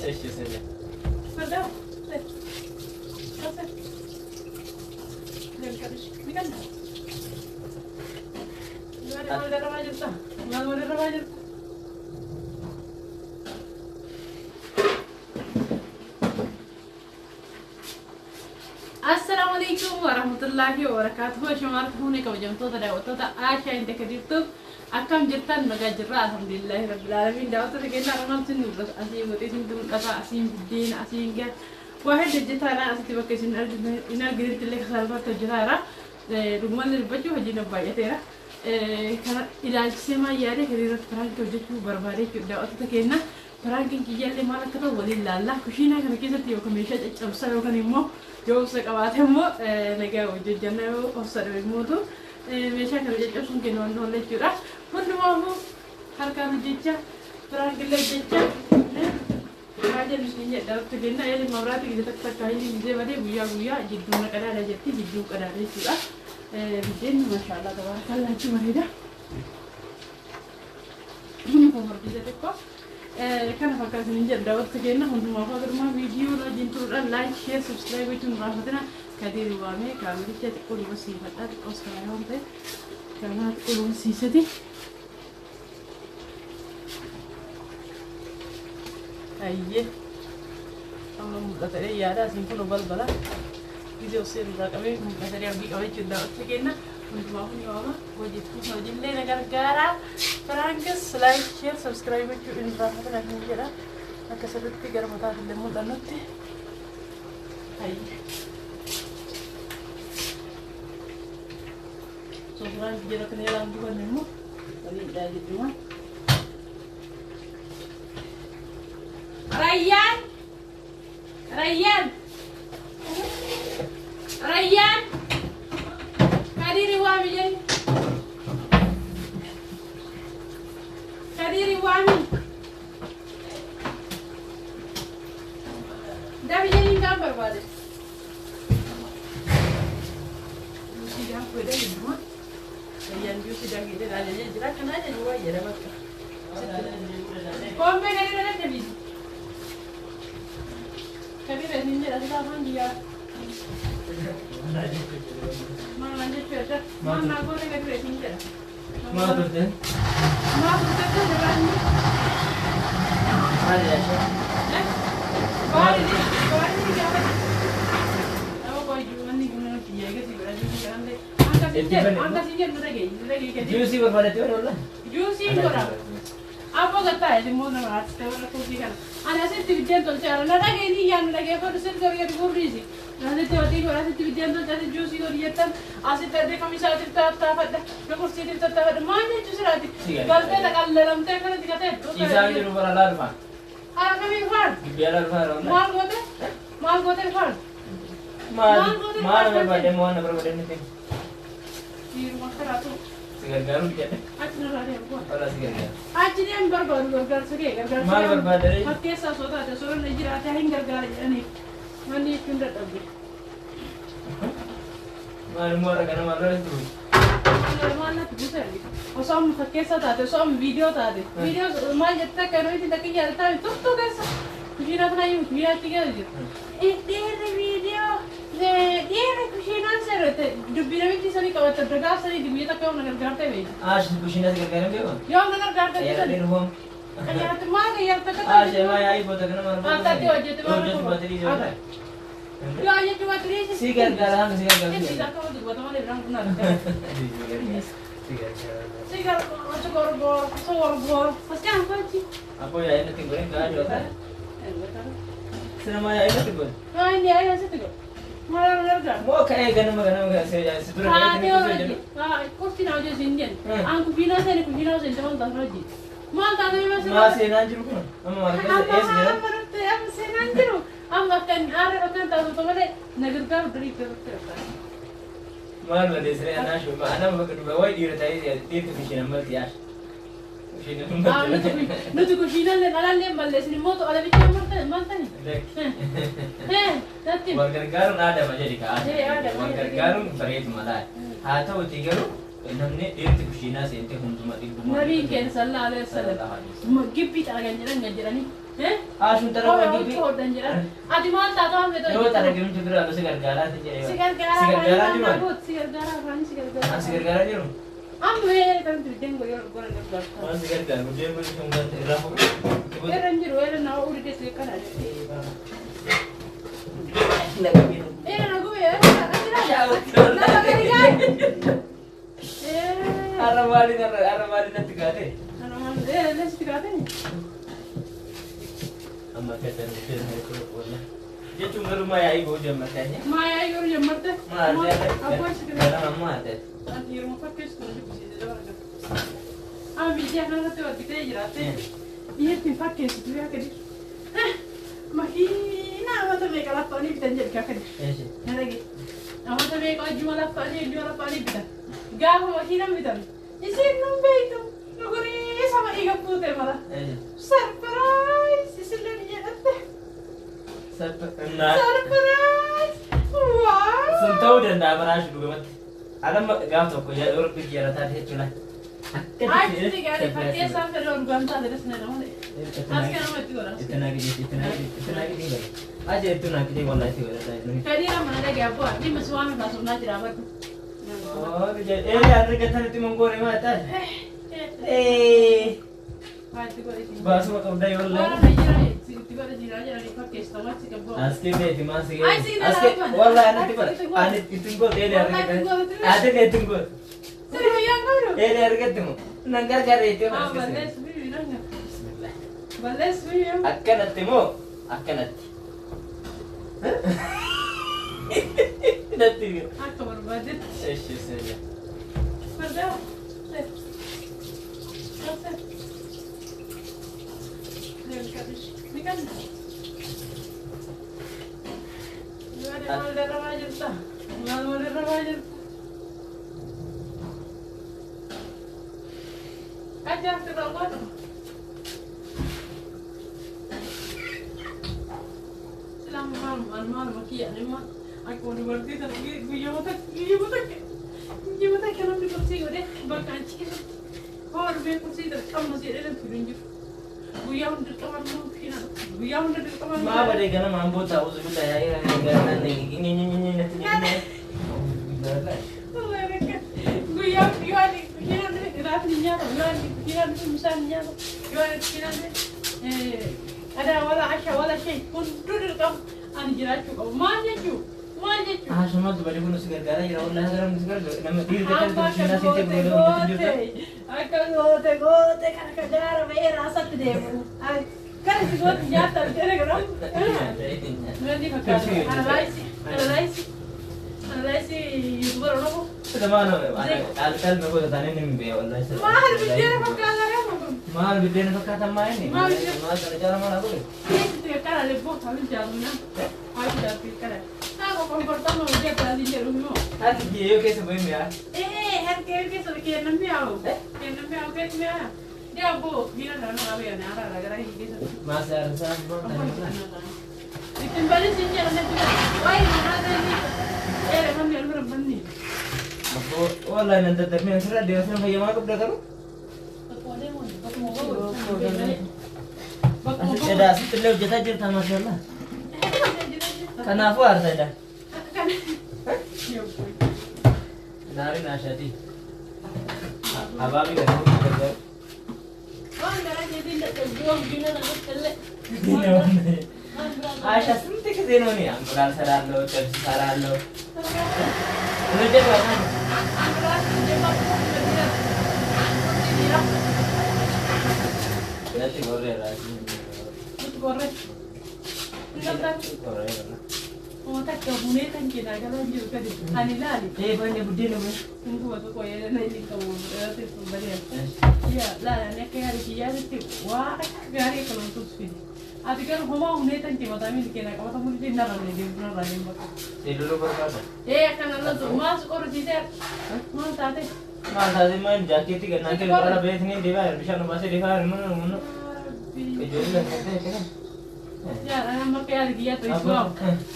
Eshi isin. Fadhaa. Maal darabaa jirta? Maal darabaa jirta? Assalaamu alaikum warahmatullahi wabarakatuh. Shumaar fuunee kabajamtoota daawwattoota Aashaa hin jirtu. Akkam jirtan nagaa jirra alhamdulillahi rabbil alamin. Daawwattoota keenya armaan mul'atu asii goxee isin mul'ata asiin buddeena asiin gaa waa hedduu hojjetaadha asitti bakka isin hin arginitti illee salphaatti hojjetaadha. Dhugumallee dubbachuu hojiin baay'ateera. Kana ilaalchisee maal yaade kan irratti piraankii hojjechuu barbaade jechuudha daawwattoota keenya. Piraankiin kiyyaallee maal akka ta'u waliin laalla. Kushiinaa kana keessatti yookaan meeshaa caccabsaa yookaan immoo yoo obsa qabaate immoo nagaa hojjechanna yoo obsa dhabe immootu meeshaa kana caccabsuun keenya waan oolle jechuudha. Hundumaafuu harkaan hojjechaa piraankillee hojjechaa haa jennu isin jedha daawwattoota keenya. Eelin mabraati gise takka takka hayilii gisee badee guyyaa guyyaa jidduun na qadaada jetti jidduun qadaada jechuudha. Biddeenni maashaallah tabaarakallaa jechuun bareeda. Kun furdisa xiqqoo. Kana fakkaatu hin jedhu daawwattoota keenya hundumaaf hagurumaa viidiyoo wajjin turuudhaan like share subscribe gochuun raafatina Kadiir waamee kaamericha xiqqoo duuba siifadhaa xiqqoos karaa waan ta'e kaameraa xiqqoo duuba siisati. Ayyee amma mul'ata yaada asiin kun balbala gisee osoo irraa qabee mul'ata abdii qaba jechuudha daawwattoota keenya hundumaaf ni waama hojii hojiillee na gargaara. Piraanks like share subscribe gochuu hin raafatina hin jedha akka sirriitti gara mataaf illee mul'annutti. Ayyee. Suuraan jira kana yalaan dubanne immoo waliin dhaa jechuudha. Rayyaan! Rayyaan! Rayyaan! Kadiri waami jenni. Kadiri waami. Dafi jenni kan barbaade. Juusii daakuu jedhan jechuudha. Rayyaan juusii daakuu jedhan ajajee jira. Kana ajaju waa jedha bakka. Kombee kadira dadhabiisi. Kadira isin jedha sila afaan biyyaa. Maal jechuudha? Maal naa goone kadira isin jedha. Maal turte? Maal turte sirraanni? Maal yaasha? Baadii baadii gaafate. Nama qoyyuu manni kun nuti eegasi godha juusii jedhamte. Akka siin jedhu dhagee dhagee gadi. Juusii barbaadate waan olla? Juusii godha. Abboo gattaa immoo nama artiste warra kuusii kana. Ani asitti biddeen tolchee jira. Na dhagee ni yaadnu dhageeffadhu sirri gadi gadi gurriisi. Asitti hojii godha asitti biddeen tolchee asitti juusii godhi jettan asitti addee kamisaatiif tattaafadha. Nuqursiitiif tattaafadha. Maal jechuu siraati? Galtee taqallalamtee akkanatti katee. Ciisaan jiru bara laa dhufaan. Haala kamiin faan? Gibbii alaa dhufaan yeroo Maal goote? Maal goote faan? Maal maal barbaadde waan na barbaadde nuti? Dhiiruma karaatu Si gargaaruu jedhe. achi narraa deemu kun. Wala si gargaaru. Achi deemu barbaadu gargaarsa kee gargaarsa. Maal barbaadde ree? Fakkeessaa osoo taate osoo inni jiraate hin gargaara jedhaniif manni jechuun dadhabde. Maal immoo har'a kana maal lola turu? Maal natti buusa osoo amma fakkeessaa taate osoo amma viidiyoo taate viidiyoo maal jettee akka yeroo itti takka yaadataa turtuu keessa kushiinaa kana himu kushiinaa achi keessa jiru. Dhiirri viidiyoo dhiirri kushiinaan seerate dubbii namichi sanii qabatte dagaa sanii dubbii takka yoo na gargaarte beeku. Aash kushiinaa si gargaaran beeku? Yoo na gargaarte Ayyaana sanii. dheeruun. Qayyarratti maal qayyarratti akka Aash maa yaa'ii boota kana maal Maal taatee hojjette maal Hojjetu baatirii Akka. jira. Yoo hojjetu baatirii Si gargaara hamma si gargaaru. Inni akka hojjetu bata malee biraan kun argaa. Si gargaara. Si gargaara si gargaara si gargaara. As kan fachi. Apa yaa'ii natti godhe gaa jira. Sina maa yaa'ii natti godhe? Maa inni yaa'ii asitti godhe. Maal gargaara? Moo ka'ee ganama ganama si dura Haatee hojii. Qofti na hojii siin jennu. An kushiinaa seeni kushiinaa seeni maal taate hojii. Maal taate yoo Maa seenaan jiru kun amma maal keessa eessa jira? Amma nuti amma seenaan jiru. Amma akka inni aarra bakka taatu malee na gargaaru durii irratti argaa. Maal balleessine anaa shuma anaa bakka duba wayi dhiira ta'ee dhiirtu kushiina malti yaa. Kushiina malti. Nuti kushiinallee alallee balleessin immoo alabicha maal tani? Natti. Wal gargaaruun aadama jedhi ka Ee, aadama. Wal gargaaruun bareeduma laal. Haa ta'uti garuu namni dhiirti kushiinaa seentee hunduma dhibbuma. Nabiin keenya sallallahu alaihi wasallam gibbii xaragan jedhan gad jedhanii Ashuun Kophee xaraga huccuu hodhan jedhan. Ati maal taatu waan feetu Yoo hojjetu? xaraga miti dura si gargaaraa si jedhee. Si gargaaraa Si gargaaraa afaan jiru. naguut, si gargaaraa afaan si gargaaraa. An si gargaaraa jiru. Amma mee kan biddeen godhee godhan gargaarta. Waan si gargaaru buddeen kun sun garte irraa fuudhu. Irra hin jiru, irra nama urii si kana. Irra na gube, irra na jira. Nama gargaara. Har'a maaliin har'a maaliin natti kaate? Eh, lesti kaate. Amma keessan buddeen wallah. Jechuun garuu maa yaa'ii ba'uu jammartee? Maa yaa'ii yeroo jammarte? Maa Abbaa si gargaara. Ganama ammaa ta'e. Ati yeroo fakkeessu na jibbisiise dabala. Amma miidiyaa kanarratti argitee jiraatte. Dhiyeetti hin fakkeessitu yaa gadi. Makiinaa amata meeqa laffa'anii bitan jedhi kaa gadi. Na dhage. Amata meeqa wajjuma laffa'anii wajjuma laffa'anii bitan. Gaafa makiinaan bitan. Isiin nun beektu. Nugurii sama dhiiga fuute mala. Sarpiraayis isillee ni jedhatte. Sarpiraayis. Waa. Sun ta'uu danda'a baraashi dhugumatti. Alamma gaaf tokko yeroo biyya yarataa jechuudha. Achi gaarii fakkeessaan fedha dhugaan taate des na nama. As kana namatti godha. Itti naaqidee itti naaqidee itti naaqidee godhe. Achi itti naaqidee wallahi itti godhata. Fedhii nama na dhagee abbaa dhimma si waan irraa sunnaa jira baddu. Ee argatan itti mongoore maa taate. Ee Waa itti godhe. baasuma qabda yoo Waan laa. amma jira itti godhe jira jedhanii fakkeessita wachi qabu. As keeti maa si Ai, si As gadi laafan. wallahi ani itti Ai, si godhe. Ani itti godhe ee Wallahi itti argatan. godhe. Ati itti godhe. Sirri wayyaan qabdu. Ee argatte moo nan gargaara jettee Haa as keessa. balleessu biyyi nanga. Balleessu biyyi. Akkanatti moo akkanatti. Natti. Akka barbaadetti. Eshi bismillah. Fardaa. Ni kanna. Maal darrabaa jirta? Maal wal darrabaa jirta? Ajaa'ibsi raawwatu. Silaan maal maal maal kiyya dhimma akkuma dubartii sana guyyoota guyyoota guyyoota akka namni kursii godhee bakka achi keessatti horbee kursii dirqama si jedhee namni hin jiru. Guyyaa hunda dirqama nama kushiinaa guyyaa hunda dirqama. Maa badee ganama amboo taa'u zubila yaa'ii ganaan natti Guyyaa yoo ani kushiinaan dhufe iraatni hin nyaatamu yoo ani kushiinaan dhufe bishaan hin nyaatamu yoo ani kushiinaan dhufe adaa wala asha wala shee hunduu dirqama ani jiraachuu qabu maal jechuu maal jechuu. Haashumaa dubartii kun si gargaaraa jira wallahi garam si gargaara nama dhiirri Amma kan akka kushiinaa seentee goote godhee hojjetu jirta. goote akka goote goote kan akka gaara ba'ee raasatti deemu. Kan itti goote nyaata jedhe garuu. Namni fakkaatu analaayisi analaayisi analaayisi yuutubar Oromoo. Maal goota taanee ni beeku wallahi. Maal biddeena fakkaata reefu kun? Maal biddeena fakkaatan maa inni? Maal biddeena? Maal kana caala maal haa godhe? Keessatti akkana lebboo hawwi jaalumna. Hawwi jaaltu akkana. Saako komfortama hojii akkana jedhu immoo. Harki kiyya yoo keessa bu'ee mi'a. Ee harka keessa kennan mi'aawu. Kennan mi'aawu keessa mi'aawu. Dee abboo miira kana nama qabee ani haala gara hin keessatti. Maal saara saara Ittiin balis hin jedhan natti bara. Waayee manaa ta'e eere manni albira manni. Abboo wallahi nan daddarbee asirraa deemsee fayyamaa qabda garuu. Bakkuma Asitti edaa asitti illee hojjetaa jirta maashaallah. Kanaafuu aarsa edaa. Naariin ashaati. Abaabii garuu gargaaru. Waan garaa keetiin dadhabbii guddina namatti illee. Asha ስንት ጊዜ ነው እኔ እንቁላል ሰራለሁ፣ ጥብስ ሰራለሁ። እንጀራ natti gorreera. Gorreera. Ee banne buddeena bu'e. Ati garuu homaa humneetan kee mataa miilli keenyaa qabata mul'isee narra deemu narraa deemu bakka. Seeloluu barbaada. Ee akkana loltu maal qorrisiisee maal taate? Maal taate maal jaakeetti gannaa kee qola beekni deemaa bishaan baasee deemaa mana mana. Ijoollee kan ta'e kana. Yaa amma akka yaada kiyyaa ta'e su'aawu.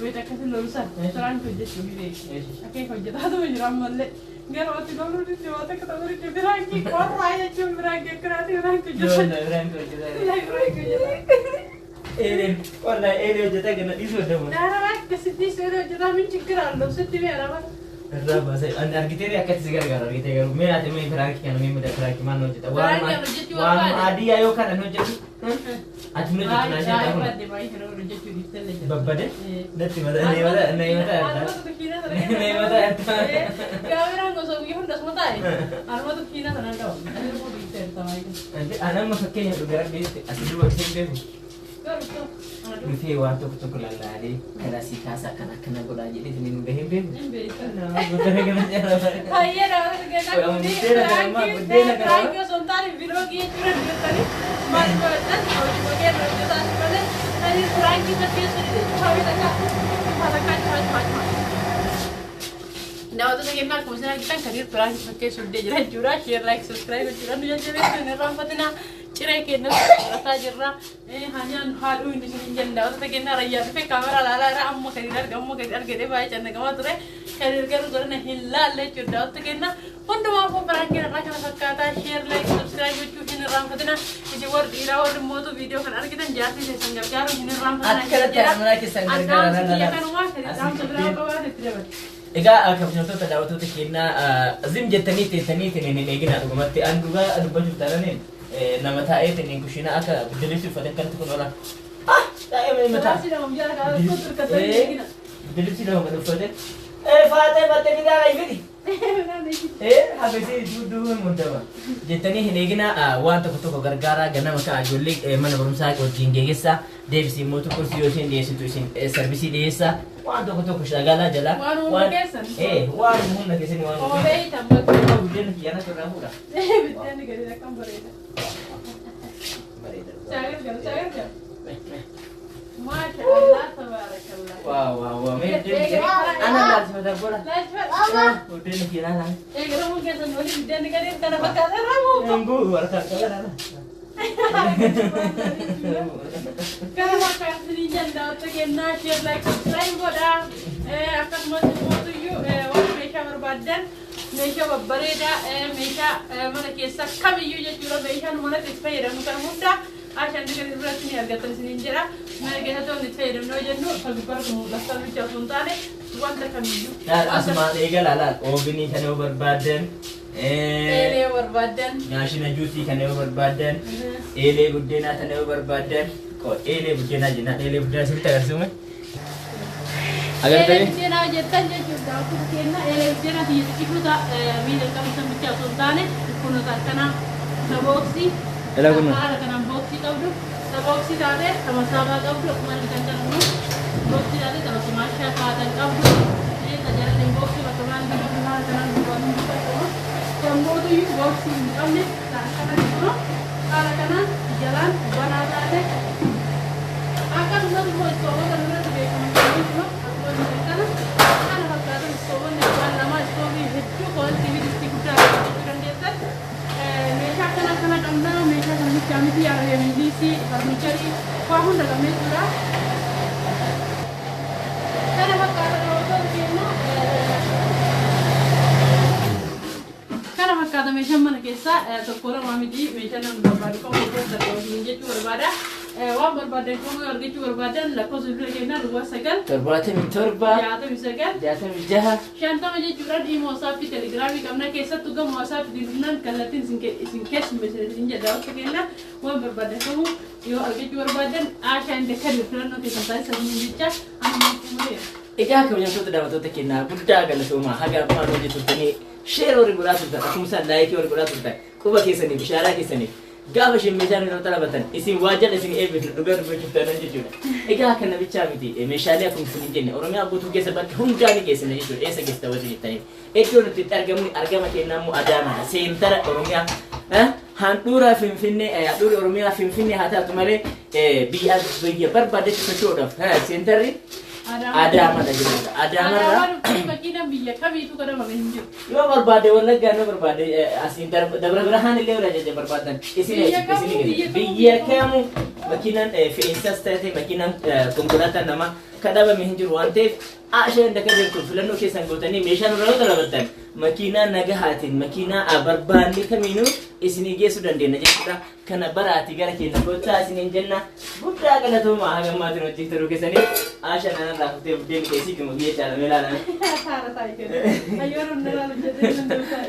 Wayita akkasii lolusan saraan hojjechuu ni beeku. Akeeka hojjetaatu jira ammallee. Gara watti loluu didde waan takka ta'uu didde biraankii qorraa jechuun biraankii akkanaati biraankii hojjetan. Ijoollee biraan hojjetaa. Biraankii hojjetan. Eeleen wallahi eelee hojjetaa ganna dhiisuu danda'u. Daara akkasitti seera hojjetaa min chikkira allo sitti beera bara. Irraa baasee ani argitee akkatti si gargaara argitee garuu mee ati mee piraankii kana mee muda piraankii maal hojjeta? Piraankii ani hojjechuu Waan barbaade. adii yoo kana hojjetu ati hin hojjetu naa ishee ta'u. Baay'ee baay'ee kana hojjechuu dhiiftellee jira. Babbade natti mata nee mata nee mata Nee mata Kaameraan gosa guyyaa hunda asuma taa'e. Armatu kiina sana qaba. Ani immoo dhiifteerta baay'ee. Ani amma fakkeenya dhugaa rabbiitti asi duuba isheen beeku. Garuu ta'u. Dhufee waan tokko tokko lallaalee kana asii kaasaa kana akkana godhaa jedhee hin baheen beeku. Hin beeku. Guddina kana jaalala. Hayyee daawwatu kennaa Oye, kuni buddeena kana buddeena kana. piraankii osoo hin taane viloogii jechuudha dubbatanii maal godhan hojii hojii hojjetaa malee ani piraankii fakkeessu cufaa takka cufaa takka cufaa cufaa cufaa. Daawwattoota kennaa akkuma isin argitan Kadiir piraankii fakkeessu illee jira jechuudha. Share, like, subscribe gochuudhaan nu jajjabeessuu hin irraanfatinaa. Ciree kennas fudhataa jirra. Hanyaan haadhuu inni isin hin jenne daawwattoota kennaa rayyaa dhufe kaameraa laalaa irraa amma Kadiir arga amma Kadiir argate baay'ee cannaqamaa ture. Kadiir garuu godhana hin laalle jechuudha daawwattoota kennaa. Hundumaafuu piraankiin irraa kana fakkaataa share, like, subscribe gochuu hin irraanfatinaa. Isin warri dhiiraa warri mootuu viidiyoo kan argitan jaartii keessan gargaaruu hin irraanfatinaa. Akkanatti haadha keessan gargaara. Dhaamsi kiyya kanumaa Kadiir dhaamsa biraa qabaate itti dabale. Egaa kabajamtoota daawwattoota keenyaa zim jettanii teessanii ittiin hin eegina dhugumatti an dhugaa dubbachuuf taananiin nama taa'ee ittiin kushiinaa akka biddilibsi uffate akkanatti kun oola. Ah! Taa'ee mee mataa. Dhaamsi nama jala kaa'atu turkatanii eegina. Biddilibsi lama kan uffate. Faatee faatee fidaa fidi. Hafisii duuduu muddama. Jettanii hin eegina waan tokko tokko gargaaraa ganama ka'a ijoollee mana barumsaa wajjin geeggessaa deebisii immoo kursii yoo isheen dhiyeessitu isin sarvisii dhiyeessaa waan tokko tokko shagalaa jalaa. Waan humna keessan. Waan humna keessan waan humna. Oolee tambatu. Buddeena kiyyaana turraa fuudha. Biddeenni gadi akkam bareeda. Bareeda. Saagar galu saagar galu. Maasha Allah tabaarakallah. Waa waa waa mee ana laalchifata gola. Laachifadha. Buddeena kiyyaana laal. Eegala mun keessan waliin biddeenni gadi kana fakkaata ramu. Nguu waraqaa qaba. Kana fakkaatanii daawwattoota kennaa share, like, subscribe godhaa. Akkasumas immoo waan meeshaa barbaaddan meeshaa babbareedaa meeshaa mana keessaa kamiyyuu jechuudha meeshaan manatti itti fayyadamnu kan hunda Ashaan Dikanii biratti ni argattan isiniin jedha. Mana keessatti wanti itti fayyadamnu yoo jennu kan gubbaarra kun mul'atan bicha osoo hin taane wanta kamiyyuu. Asumaan eegala laal oovinii kana yoo barbaaddan Eelee barbaaddan. Maashina juusii kana yoo barbaaddan eelee buddeenaa kana yoo barbaaddan eelee buddeenaa jennaan eelee buddeenaa sirriitti agarsiisume. Eelee Agartanii? buddeenaa jettan jechuudha. Daawwattoota keenya eelee buddeenaa xiyya xixiqqoota miila qabu san bicha osoo hin taane kunuunsa akkanaa ta booksii. Ela kunoo. Haala kanaan booksii qabdu. Ta booksii taate ta masaabaa qabdu akkuma argitan kan immoo booksii taate ta masumaashaa taatan qabdu. Ta jalateen booksii bakka maal qabdu haala kanaan duwwaan hin qabu. Kan mootuyyuu booksii hin qabne ta akkana kunoo haala kanaan jalaan banaa taate. Akkasumas immoo istoowwan biratti beekaman jiru akkuma argitan kana kana fakkaatan istoowwan waan lama istoovii hedduu quality fi distii guddaa argachuu dandeessan. Meeshaa akkana akkana qabna meeshaa kana bichaa miti yaala farniicharii waa hunda qabnee jira. Kana fakkaatan daawwattoota keenya kana fakkaata meeshaan mana keessaa tokko lama miti meeshaan namni barbaadu qabu tokko jechuu barbaada. Waan barbaadan kamuu argachuu barbaadan lakkoofsa bilbila keenyaa 09 77 69 66 50 jechuudhaan dhimma WhatsAppii Telegramii qabna keessattuu gama WhatsAppii diinumnaan kallattiin isin keessummeessine isin jedha daawwattoota keenya waan barbaadan kamuu yoo argachuu barbaadan Ashaa Inda Kadir filannoo keessan taasisan jecha amma xumureera. Egaa kabajamtoota daawwattoota keenyaa guddaa galatoomaa haga ammaa hojii turtanii share warri godhaa turtan akkuma isaan like warri godhaa turtan quba keessanii bishaaraa keessanii gaafa isheen meeshaan yeroo talabatan isin waa jala isin eebbifnu dhugaa dubbachuuf taanaan jechuudha. Egaa kana bichaa miti meeshaalee akkuma isin hin jenne Oromiyaa guutuu keessa bakka hundaa ni geessina jechuudha eessa geessita warri jettaniif. Iddoo nuti itti argamnu argama keenyaa immoo Adaamaadha seentara Oromiyaa. Handhuura Finfinnee handhuurri Oromiyaa Finfinnee haa taatu malee biyya biyya barbaadetti socho'uudhaaf seentarri Adaamaadha jechuudha. Adaamarraa Adaamaa dhuftee makiinaan biyya kamiitu godhamame hin jiru. Yoo barbaade Wallaggaa yoo barbaade asiin Dabra Birhaan illee yoo ajaja barbaadan isin Biyya kamuu, isin biyya kamuu, biyya kamuu Makiinaan fe'iinsaas ta'e, makiinaan konkolaataa namaa kadhabame hin jiru waan ta'eef, Aashaa inda Kadir kun filannoo keessan gootanii meeshaa nurraa yoo talabattan, makiinaa nagahaatiin makiinaa barbaanne kamiinuu isinii geessuu dandeenya jechuudha. Kana baraati gara keenya kottaa isiniin jenna. Guddaa galatoomaa haga ammaatiin hojii turuu keessanii. Aashaan anarraa fuutee buddeen keessii kima biyya caalamee ilaalan.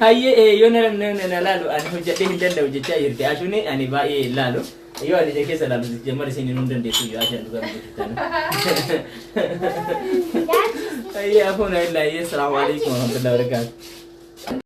Hayyee, yoo na laalu ani hojjedhee hin danda'u jechaa jirti. Ashuun ani baay'ee laalu. Yoo ani ija keessa laalu jammar isin hin dandeessu yoo Ashaan dhugaa dubbatan. Hayyee, afuuna illaa. Assalaamu alaikum warahmatullahi wabarakatuh.